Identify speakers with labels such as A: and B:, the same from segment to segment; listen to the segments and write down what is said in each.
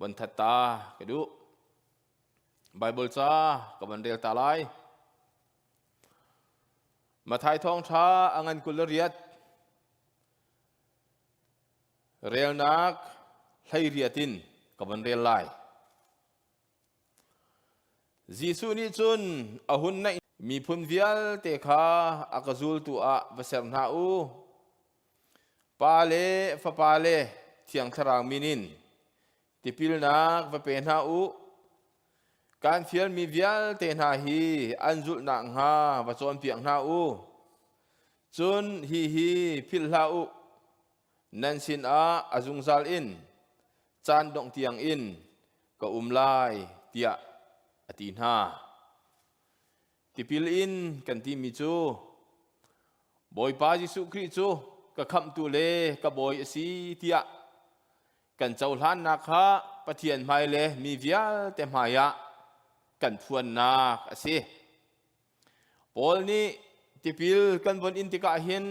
A: Bon that ta ka duh. Bible ca ka van rel ta lai. Mathai thawngṭha a ngan 28 relnak 18 in ka van rel lai. Jesuh nih cun a hun naih miphun vialte kha a ka zultu ah va ser hna u. Pa le Fapa le Thiang Thlarau min in tipilnak va pe hna u. Kan fialmi vialte hna hi an zulh nakhnga va cawnpiak hna u. Cun hihi philh hlah u, nan sinah a zungzal in caan dongh tiang in ka um lai tiah a ti hna. Tipil in kan timi cu Bawipa Jesuh Khrih cu ka khamhtu le ka bawi a si tiah kan cohlannak kha Pathian hmai le mi vialte hmaiah kan phuannak a si. Paul nih tipil kan von in tikah hin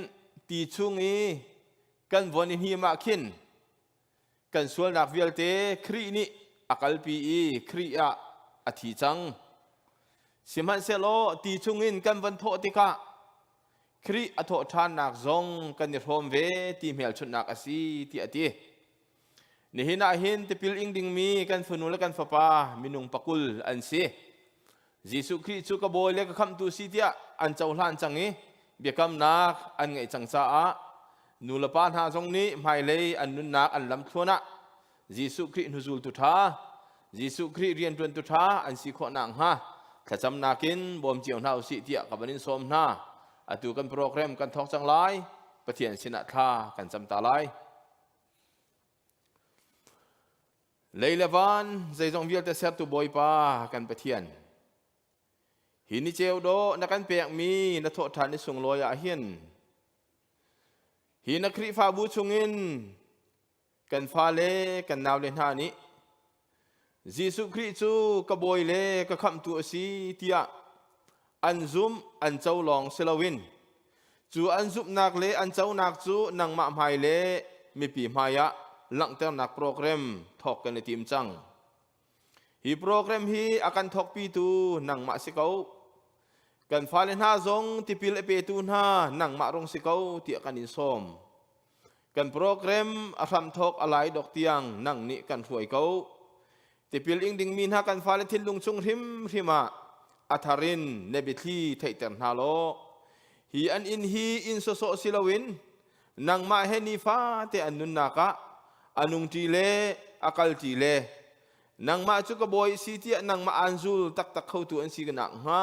A: ti chung i kan von i hnim ah khin kan sualnak vialte Khrih nih a kalpi i Khrih ah a thi cang. Sihmanhsehlaw ti chungin kan von thawh tikah Khrih a thawh ṭhannak zong kan i hrawm ve ti hmelchunhnak a si tiah a ti. Nihin ah hin tipil ing dingmi kan fanu le kan fapa minung pakul an si. Jesuh Khrih cu ka bawi le ka khamhtu si tiah an cohlan cang i biakamnak an ngeih cang caah nu le pa hna zong nih hmailei an nunnak an lamthluan ah Jesuh Khrih hnuzultu ṭha, Jesuh Khrih rianṭuantu ṭha an si khawh nakhnga thlacamnak in bawm cio hna usih tiah ka van in sawm hna. Atu kan program kan thawk cang lai. Pathian sinah thla kan cam ta lai. Lei le van zeizong vialte sertu Bawipa kan Pathian. Hi ni ceu dawh na kan pekmi na thawhṭhan ni sunglawi ah hin hi na Khrihfabu chungin kan fale kan naule hna nih Jesuh Khrih cu ka bawi le ka khamhtu a si tiah an zumh an co lawng si loin cu an zumhnak le an conak cu nangmah hmai le mipi hmaiah langhternak program thawk kan i tim cang. Hi program hi a kan thawkpitu nangmah si ko. Kan fale hna zong tipil a petu hna nangmah rung si ko tiah kan in sawm. Kan program a hramthawk a lai dok tiang nang nih kan hruai ko. Tipil ing dingmi hna kan fale thinlung chung hrimhrim ah a thar in na biathli theihter hna law hi an inn hi inn sawsawh si loin nangmah he nifate an nunnak ah a nungṭi le a kalṭi le nangmah cu ka bawi si tiah nangmah aan zul taktak khotu an si nakhnga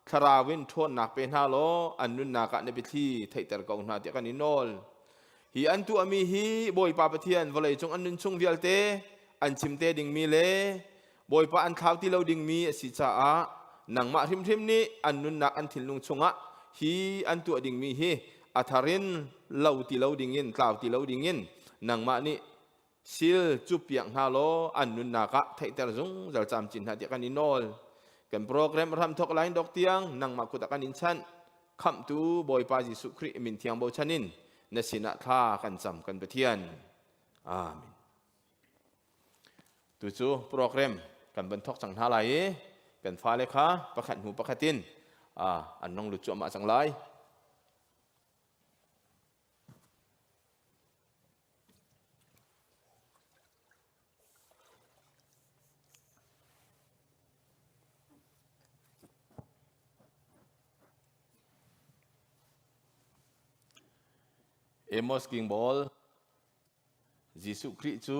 A: thlarau in ṭhawnnak pe hna law an nunnak ah na biathli theihter ko hna tiah kan i nawl. Hi an tuahmi hi Bawipa Pathian vawleicung an nun chung vialte an chim te dingmi le Bawipa an thlau ti lo dingmi a si caah nangmah hrimhrim nih an nunnak an thinlung chungah hi an tuah dingmi hi a thar in lo ti lo dingin tlau ti lo dingin nangmah nih sil cupiak hna law an nunnak ah theihter zungzal camcin hna tiah kan i nawl. Kan program ram thok lain dok tiang nangmah kut ah kan in chanh. Khamhtu Bawipa Jesuh Khrih min thiang bochan in na sinah thla kan cam kan Pathian. Amen. Tu cu program kan van thok cang hna lai i kan fale kha pakhat hnu pakhat in an nong lut cuahmah cang lai. Amos King Ball Jesuh Khrih cu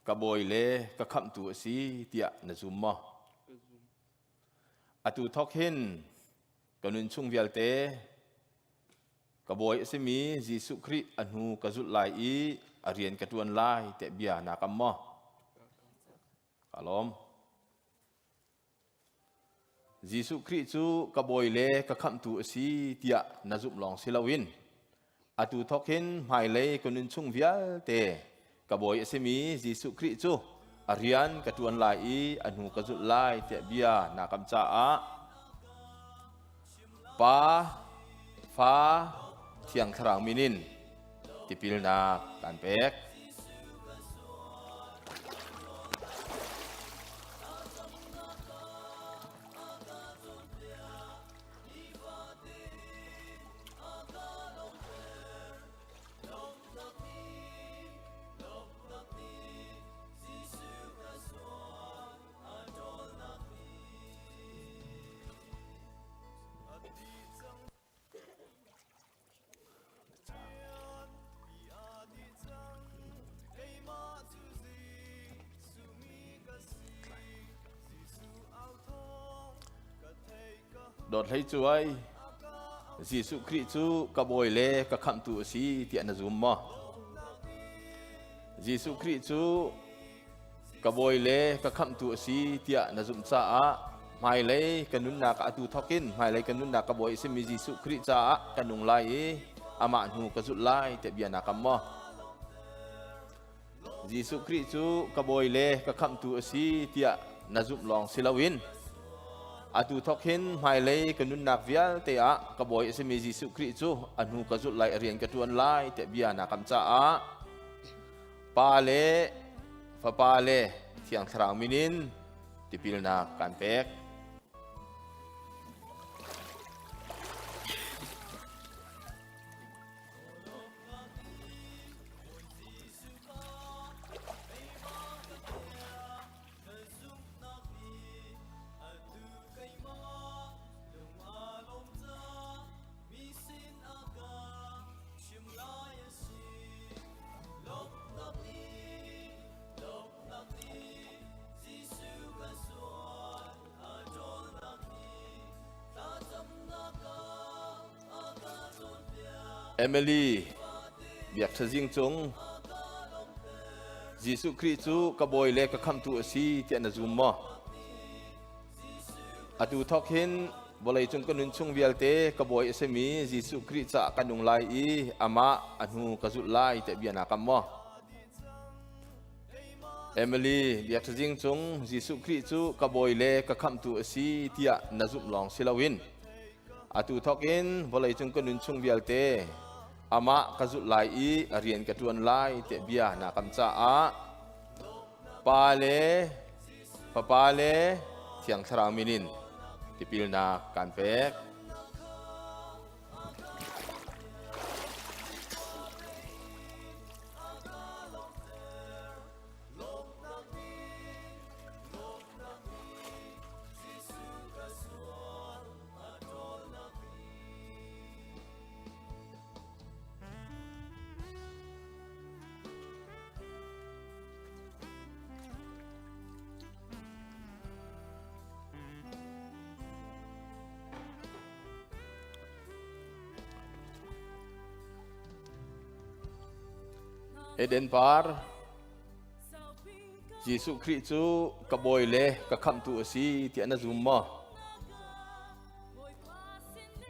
A: ka bawi le ka khamhtu a si tiah na zum maw? Atu thawk hin ka nun chung vialte ka bawi a simi Jesuh Khrih a hnu ka zulh lai i a rian ka ṭuan lai tiah bia naa kam maw? Ka lawm. Jesuh Khrih cu ka bawi le ka khamhtu a si tiah na zumh lawng si loin atu thawk hin hmailei ka nun chung vialte ka bawi a simi Jesuh Khrih cu a rian ka ṭuan lai i a hnu ka zulh lai tiah bia naa kam caah Pa, Fa, Thiang Thlarau min in tipilnak kaan pek. Dawt hlei cuai, Jesuh Khrih cu ka bawi le ka khamhtu a si tiah na zum maw? Jesuh Khrih cu ka bawi le ka khamhtu a si tiah na zumh caah hmailei ka nunnak ah atu thawkin hmailei ka nunnak ka bawi a simi Jesuh Khrih caah ka nung lai i amah hnu ka zulh lai tiah bia naa kam maw? Jesuh Khrih cu ka bawi le ka khamhtu a si tiah na zumh lawng si loin atu thawk hin hmailei ka nunnak vialte ah ka bawi a simi Jesuh Khrih cu a hnu ka zulh lai, a rian ka ṭuan lai tiah bia naa kam caah Pa le Fapa le Thiang Thlarau min in tipilnak kaan pek. Emily Biak Ṭha Zing Cung, Jesuh Khrih cu ka Bawi le ka Khamhtu a si tiah na zum maw? Atu thawk hin vawleicung ka nun chung vialte ka Bawi a simi Jesuh Khrih caah ka nung lai i amah a hnu ka zulh lai tiah bia naa kam maw? Emily Biak Ṭha Zing Cung, Jesuh Khrih cu ka Bawi le ka Khamhtu a si tiah na zumh lawng si loin Atu thawk in vawleicung ka nun chung vialte amah ka zulh lai i a rian ka ṭuan lai tiah bia naa kam caah Pa le Fapa le Thiang Thlarau min in tipilnak kaan pek. Eden par Jesuh Khrih cu ka Bawi le ka Khamhtu a si tiah na zum maw?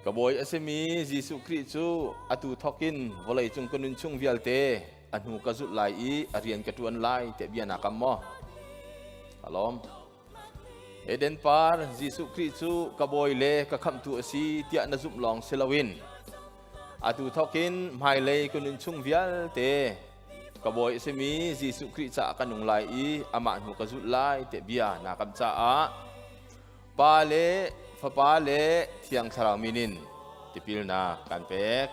A: Ka Bawi a simi Jesuh Khrih cu atu thawkin vawleicung ka nun chung vialte a hnu ka zulh lai i a rian ka ṭuan lai tiah bia naa kam maw? Ka lawm. Eden par Jesuh Khrih cu ka Bawi le ka Khamhtu a si tiah na zumh lawng si loin atu thawkin hmailei ka nun chung vialte Ka Bawi a simi Jesuh Khrih caah ka nung lai i amah hnu ka zulh lai tiah bia naa kam caah Pa le Fapa le Thiang Thlarau min in tipilnak kan pek.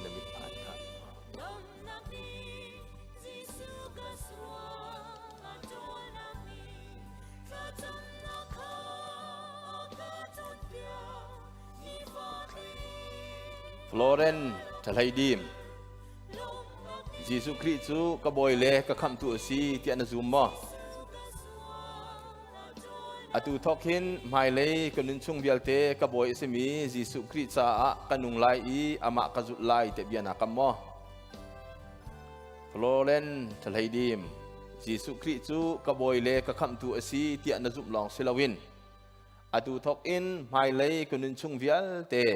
A: Na mit phan kha. Floren Ṭhahlei Dim Jesuh Khrih cu ka Bawi le ka Khamhtu a si tiah na zum maw? Atu thawk hin hmailei ka nun chung vialte ka Bawi a simi Jesuh Khrih caah ka nung lai i amah ka zulh lai tiah bia naa kam maw? Floren Ṭhahlei Dim Jesuh Khrih cu ka Bawi le ka Khamhtu a si tiah na zumh lawng si loin atu thawk in hmailei ka nun chung vialte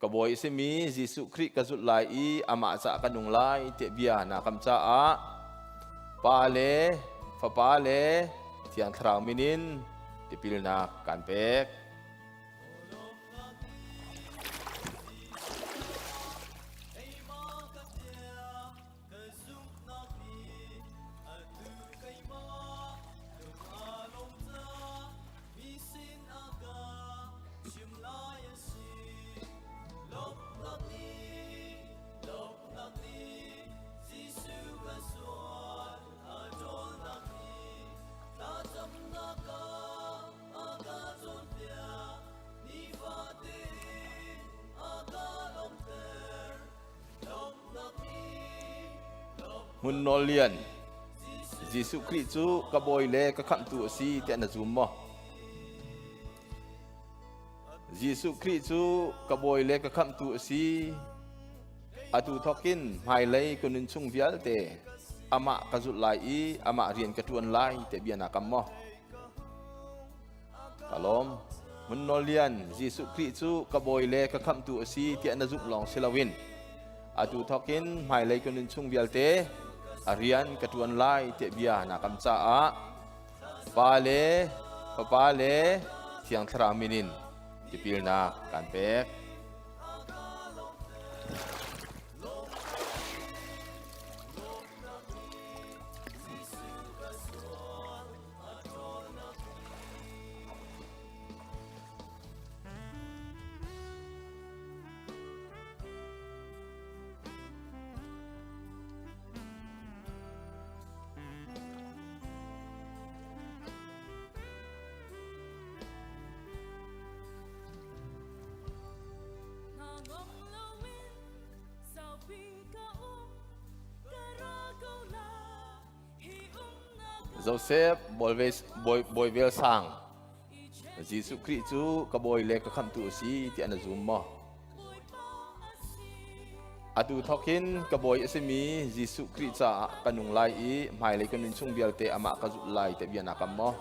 A: Ka Bawi a simi Jesuh Khrih ka zulh lai i amah caah ka nung lai tiah bia naa kam caah Pa le Fapa le Thiang Thlarau min in tipilnak kaan pek. Hmun Nawl Lian, Jesuh Khrih cu ka Bawi le ka Khamhtu a si tiah na zum maw? Jesuh Khrih cu ka Bawi le ka Khamhtu a si. Atu thawkin hmailei ka nun chung vialte amah ka zulh lai i amah rian ka ṭuan lai tiah bia naa kam maw? Ka lawm. Hmun Nawl Lian, Jesuh Khrih cu ka Bawi le ka Khamhtu a si tiah na zumh lawng si loin atu thawkin hmailei ka nun chung vialte a rian ka ṭuan lai tiah bia naa kam caah Pa le Fapa le Thiang Thlarau min in tipilnak kaan pek. Joseph Bawi Vel Sang Jesuh Khrih cu ka bawi le ka khamhtu a si tiah na zum maw? Atu thawk hin ka bawi a simi Jesuh Khrih caah ka nung lai i hmailei ka nun chung vialte amah ka zulh lai tiah bia naa kam maw?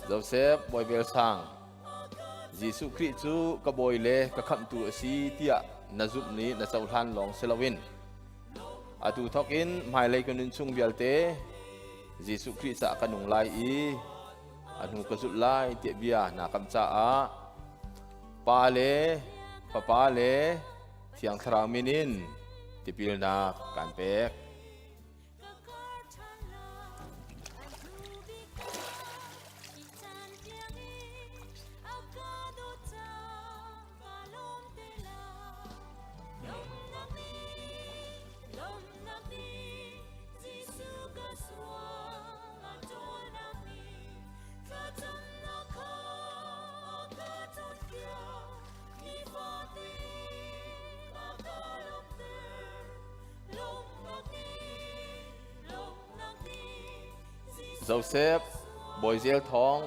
A: Joseph Bawi Vel Sang Jesuh Khrih cu ka bawi le ka khamhtu a si tiah na zumh nih na cohlan lawng si loin atu thawk in hmailei ka nun chung vialte Jesuh Khrih caah ka nung lai i a hnu ka zulh lai tiah bia naa kam caah Pa le Fapa le Thiang Thlarau min in tipilnak kaan pek. Joseph Bawi Zel Thawng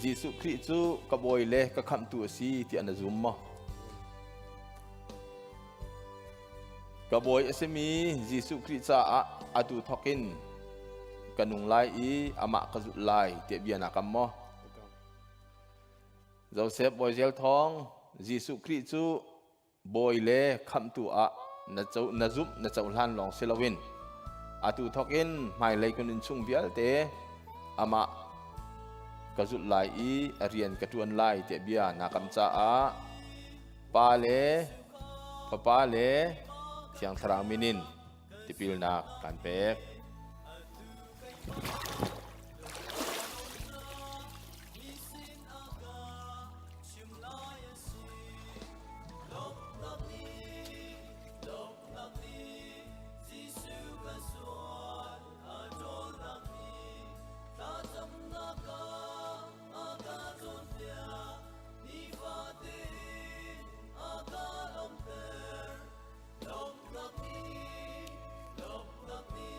A: Jesuh Khrih cu ka bawi le ka khamhtu a si tiah na zum maw? Ka bawi a simi Jesuh Khrih caah atu thawk in ka nung lai i amah ka zulh lai tiah bia naa kam maw? Joseph Bawi Zel Thawng Jesuh Khrih cu bawi le khamhtu ah na zumh na cohlan lawng si loin atu thawk in hmailei ka nun chung vialte amah ka zulh lai i a rian ka ṭuan lai tiah bia naa kam caah Pa le Fapa le Thiang Thlarau min in tipilnak kaan pek.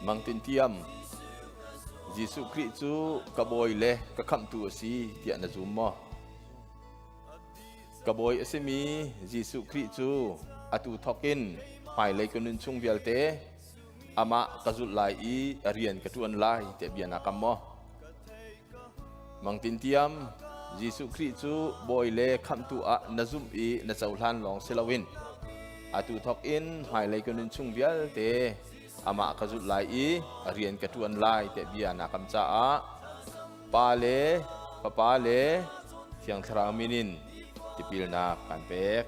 A: Mang Tin Tiam, Jesuh Khrih cu ka bawi le ka khamhtu a si tiah na zum maw? Ka bawi a simi Jesuh Khrih cu atu thawk in hmailei ka nun chung vialte amah ka zulh lai i a rian ka ṭuan lai tiah bia naa kam maw? Mang Tin Tiam, Jesuh Khrih cu bawi le khamhtu ah na zumh i na cohlan lawng si loin atu thawk in hmailei ka nun chung vialte amah ka zulh lai i a rian ka ṭuan lai tiah bia naa kam caah Pa le Fapa le Thiang Thlarau min in tipilnak kaan pek.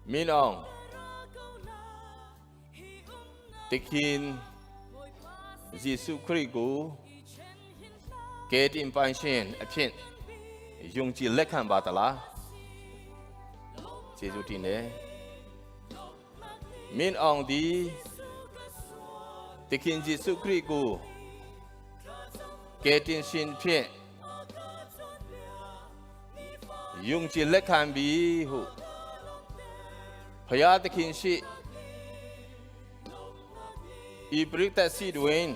A: Min Aung Tikhin Jesuh Khrih ku ke tin pan shin a phin yung chi lekhan ba tala Jesuh tin le Min Aung di Tikhin Jesuh Khrih ku ke tin shin phin ယုံကြည်လက်ခံပြီဟုဖယားသခင်ရှိဤပရိသတ်စီတွင်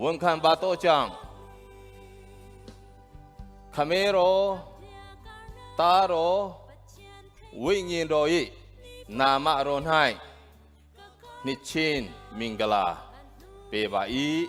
A: ဝန်ခံပါတော့ကြောင့်ခမေရောတာရောဝိညာဉ်တော်၏နာမတော်၌နှစ်ချင်းမင်္ဂလာပေးပါ၏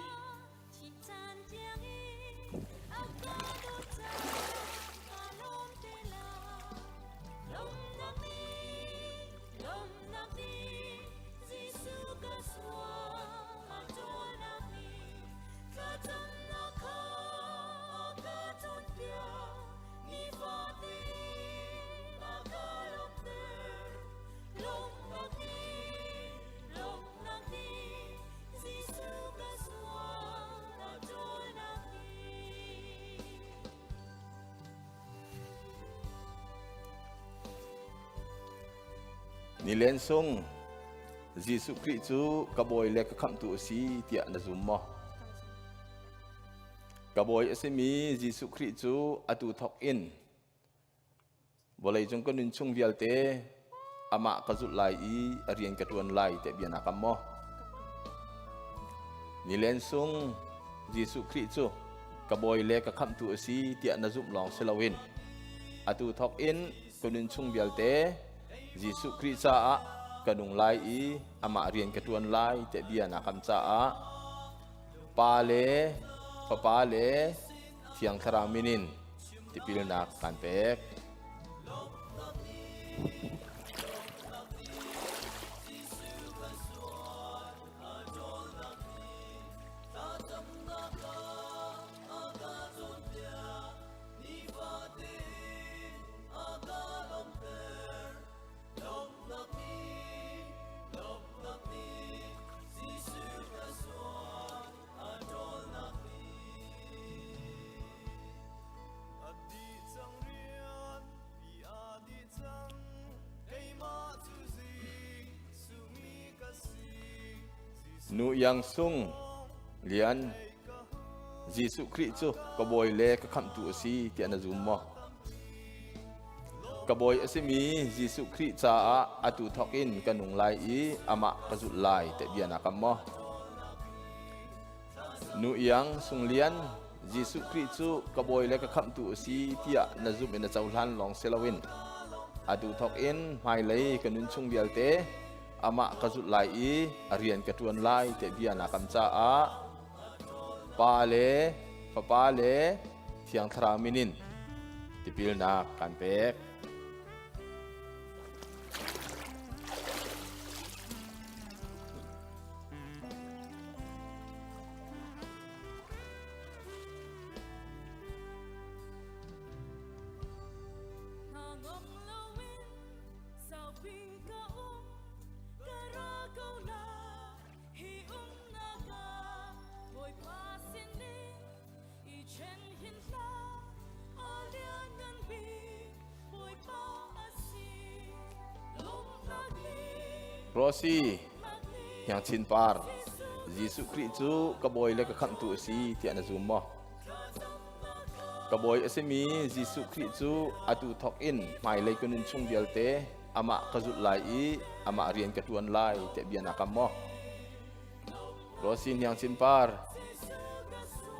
A: Nilen sung Jesuh Khrih cu ka bawi le ka khamhtu a si tiah na zum maw? Ka bawi a simi Jesuh Khrih cu atu thawk in Vawleicung ka nun chung vialte amah ka zulh lai i a rian ka ṭuan lai tiah bia naa kam maw? Nilen sung Jesuh Khrih cu ka bawi le ka khamhtu a si tiah na zumh lawng si loin atu thawk in ka nun chung vialte Jesuh Khrih caah ka nung lai i amah rian ka ṭuan lai tiah bia naa kam caah Pa le Fapa le Thiang Thlarau min in tipilnak kan pek. Nu Iang Sung Lian Jesuh Khrih cu ka bawi le ka khamhtu a si tiah na zum maw? Ka bawi a simi Jesuh Khrih caah atu thawk in ka nung lai i amah ka zulh lai tiah bia naa kam maw? Nu Iang Sung Lian Jesuh Khrih cu ka bawi le ka khamhtu a si tiah na zumh in na cohlan lawng si loin atu thawk in hmailei ka nun chung vialte amah ka zulh lai i a rian ka ṭuan lai tiah bia naa kam caah Pa le Fapa le Thiang Thlarau min in tipilnak kan pek. Rosi Hniang Chin Par Jesuh Khrih cu ka bawi le ka khamhtu a si tiah na zum maw? Ka bawi a simi Jesuh Khrih cu atu thawk in hmailei ka nun chung vialte amah ka zulh lai i amah rian ka ṭuan lai tiah bia naa kam maw? Rosi Hniang Cin Par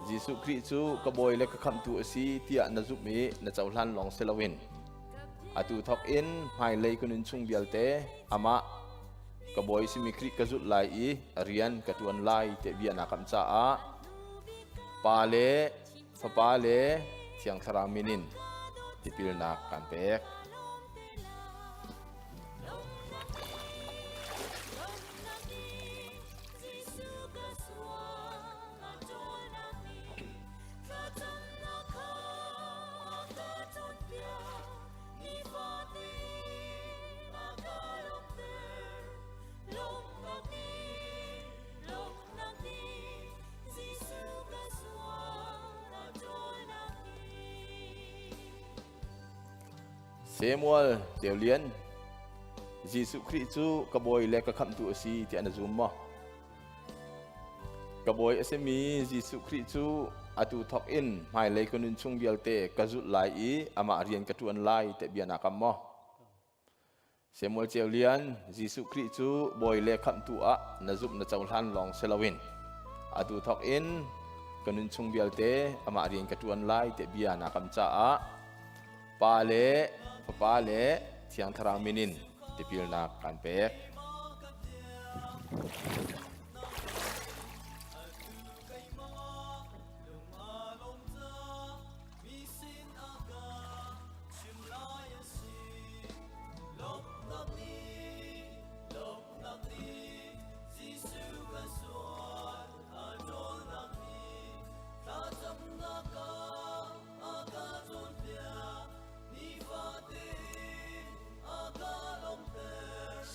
A: Jesuh Khrih cu ka bawi le ka khamhtu a si tiah na zumh i na cohlan lawng si loin atu thawk in hmailei ka nun chung vialte amah ka bawi simi Khrih ka zulh lai i a rian ka ṭuan lai tiah bia naa kam caah Pa le Fapa le Thiang Thlarau min in tipilnak kan pek. Samuel Ceulian, Jesuh Khrih cu ka bawi le ka khamhtu a si tiah na zum maw? Ka bawi a simi Jesuh Khrih cu atu thawk in hmailei ka nun chung vialte ka zulh lai i amah rian ka ṭuan lai tiah bia naa kam maw? Samuel Ceulian, Jesuh Khrih cu bawi le khamhtu ah na zumh na cohlan lawng si loin atu thawk in ka nun chung vialte amah rian ka ṭuan lai tiah bia naa kam caah Pa le Fapa le Thiang Thlarau min in tipilnak kaan pek.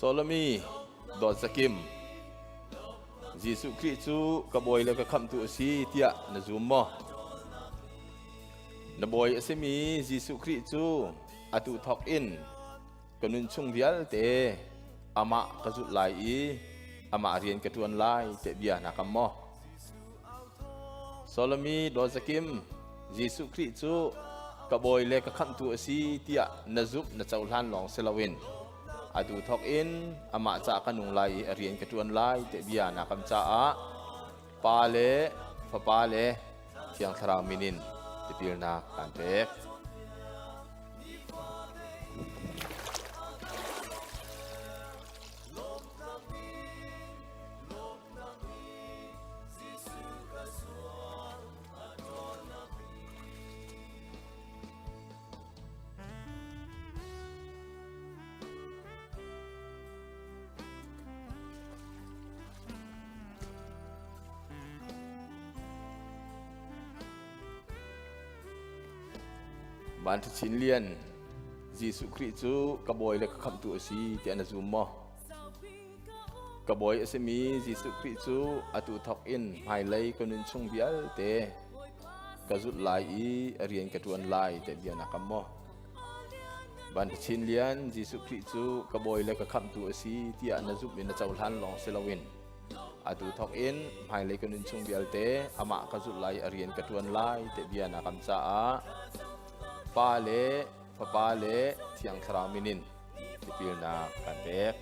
A: Solomi Dawt Zakim, Jesuh Khrih cu ka bawi le ka khamhtu a si tiah na zum maw? Na bawi a simi Jesuh Khrih cu atu thawk in ka nun chung vialte amah ka zulh lai i amah rian ka ṭuan lai tiah bia naa kam maw? Solomi Dawtzakim, Jesuh Khrih cu ka bawi le ka khamhtu a si tiah na zumh na cohlan lawng si loin atu thawk in amah cah ka nung lai i a rian ka ṭuan lai tiah bia naa kam caah Pa le Fapa le Thiang Thlarau min in tipilnak kaan pek. Van Chin Lian, Jesuh Khrih cu ka bawi le ka khamhtu a si tiah na zum maw? Ka bawi a simi Jesuh Khrih cu atu thawk in hmailei ka nun chung vialte ka zulh lai i a rian ka ṭuan lai tiah bia naa kam maw? Van Chin Lian, Jesuh Khrih cu ka bawi le ka khamhtu a si tiah na zumh in na cohlan lawng si loin atu thawk in hmailei ka nun chung vialte amah ka zulh lai i a rian ka ṭuan lai tiah bia naa kam caah Pa le Fapa le Thiang Thlarau min in tipilnak kan pek.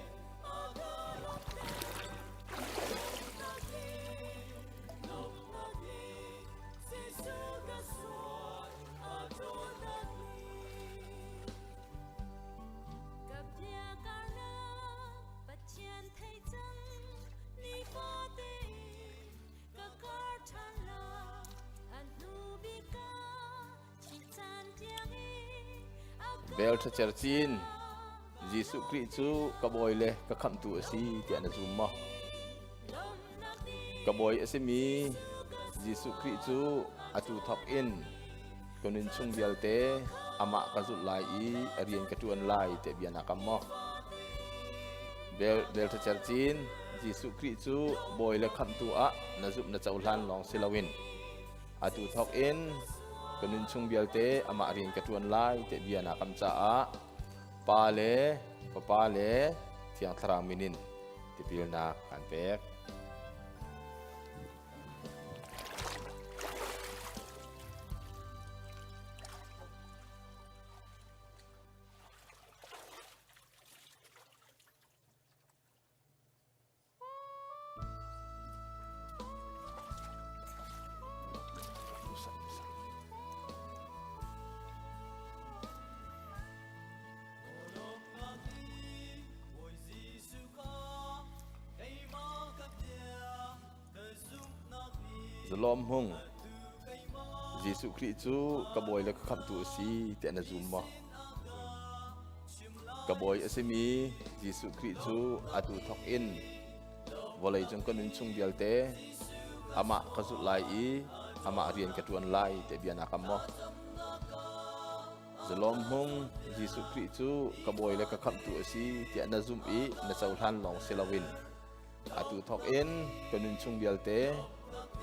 A: Bel ṭhacer cin, Jesuh Khrih cu ka bawi le ka khamhtu a si tiah na zum maw? Ka bawi a simi Jesuh Khrih cu atu thawk in ka nun chung vialte amah ka zulh lai i a rian ka ṭuan lai tiah bia naa kam maw? Bel, bel ṭhacer cin, Jesuh Khrih cu bawi le khamhtu ah na zumh na cohlan lawng si loin Atu thawk in ka nun chung vialte amah rian ka ṭuan lai tiah bia naa kam caah Pa le Fapa le Thiang Thlarau min in tipilnak kaan pek. Zalawm Hmung, Jesuh Khrih cu ka bawi le ka khamhtu a si tiah na zum maw? Ka bawi a simi Jesuh Khrih cu atu thawk in vawleicung ka nun chung vialte amah ka zulh lai i amah rian ka ṭuan lai tiah bia naa kam maw? Zalawm Hmung, Jesuh Khrih cu ka bawi le ka khamhtu a si tiah na zumh i na cohlan lawng si loin atu thawk in ka nun chung vialte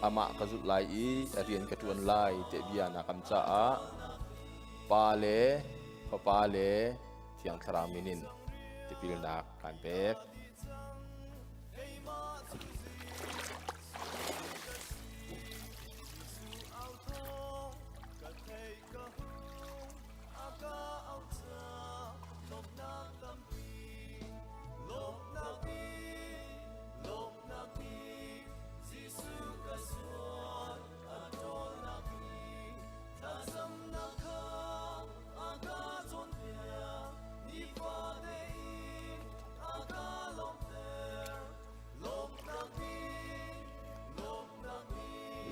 A: amah ka zulh lai i a rian ka ṭuan lai tiah bia naa kam caah Pa le Fapa le Thiang Thlarau min in tipilnak kan pek.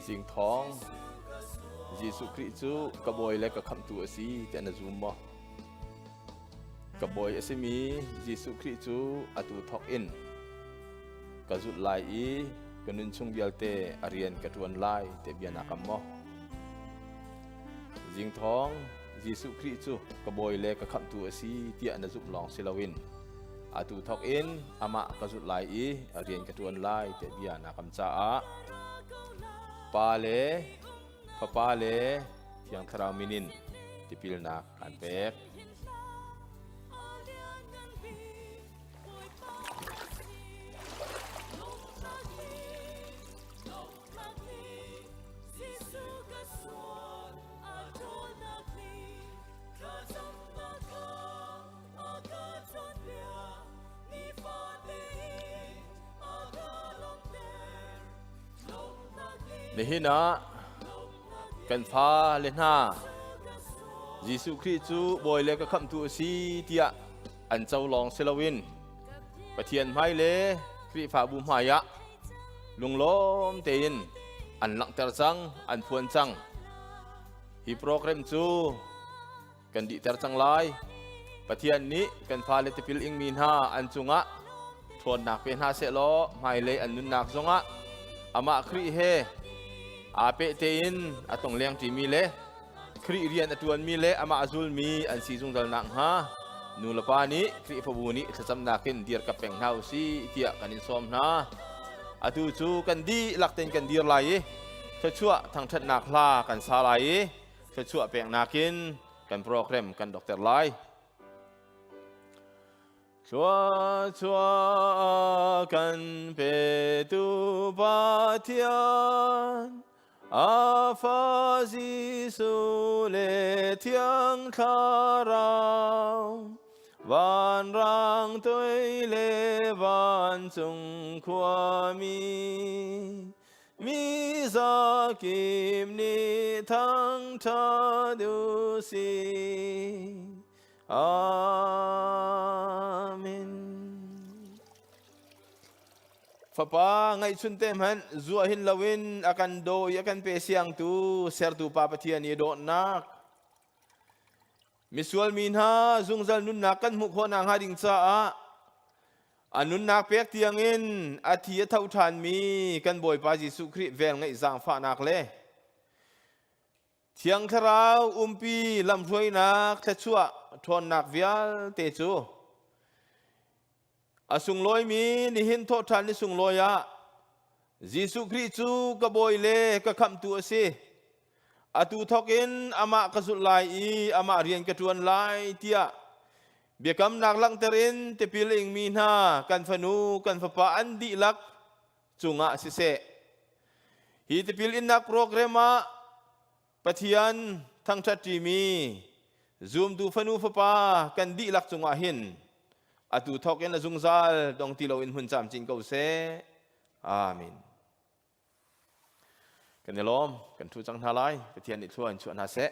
A: Zing thawng Jesuh Khrih cu ka bawi le ka khamhtu a si tiah na zum maw? Ka bawi a simi Jesuh Khrih cu atu thawk in ka zulh lai i ka nun chung vialte a rian ka ṭuan lai tiah bia naa kam maw? Zing thawng Jesuh Khrih cu ka bawi le ka khamhtu a si tiah na zumh lawng si loin atu thawk in amah ka zulh lai i a rian ka ṭuan lai tiah bia naa kam caah Pa le Fapa le Thiang Thlarau min in tipilnak aan pek. Nihin ah kan fale hna Jesuh Khrih cu Bawi le ka khamhtu a si tiah an co lawng si loin Pathian hmai le Khrihfabu hmai ah lunglawm tein an langhter cang, an phuan cang. Hi program cu kan dihter cang lai. Pathian nih kan fale tipil ingmi hna an cungah ṭhawnnak pe hna sehlaw hmailei an nunnak zongah amah Khrih he aa peh tein a tlongleng ṭimi le Khrih rian a ṭuanmi le amah a zulmi an si zungzal nakhnga nu le pa nih Khrihfabu nih thlacamnak in dirkap peng hna u sih tiah kan in sawm hna. Atu cu kan dihlak tein kan dir lai i thluachuah thangṭhatnak hla kan sa lai i thluachuah peknak in kan program kan dokter lai. Thluachuah kan petu Pathian, a fa Jesuh le Thiang Thlarau, vanrang toi le vancung khuami, mi zakip nih thangṭhat u sih. Amen. Fapa ngaihchun te hmanh zuah hin loin a kan daw i a kan pe siangtu sertu Pa Pathian i dawtnak misual mi hna zungzal nunnak kan hmuh khawh nakhnga ding caah a nunnak pek tiangin a thi a tho ṭhanmi kan Bawipa Jesuh Khrih vel ngeih zaangfahnak le Thiang Thlarau umpi lamhruainak thluachuah ṭhawnnak vialte cu a sunglawimi nihin thawhṭhan ni sunglawi ah Jesuh Khrih cu ka Bawi le ka Khamhtu a si. Atu thawk in amah ka zulh lai i amah rian ka ṭuan lai tiah biakamnak langhter in tipil a ingmi hna kan fanu kan fapa an dihlak cungah siseh hi tipil innak program ah Pathian thangṭhat ṭimi zumtu fanu fapa kan dihlak cungah hin atu thawk in a zungzal dong ti loin hmun camcin ko seh. Amen. Kan i lawm, kan ṭhu cang hna lai. Pathian nih thlua in chuah hna seh.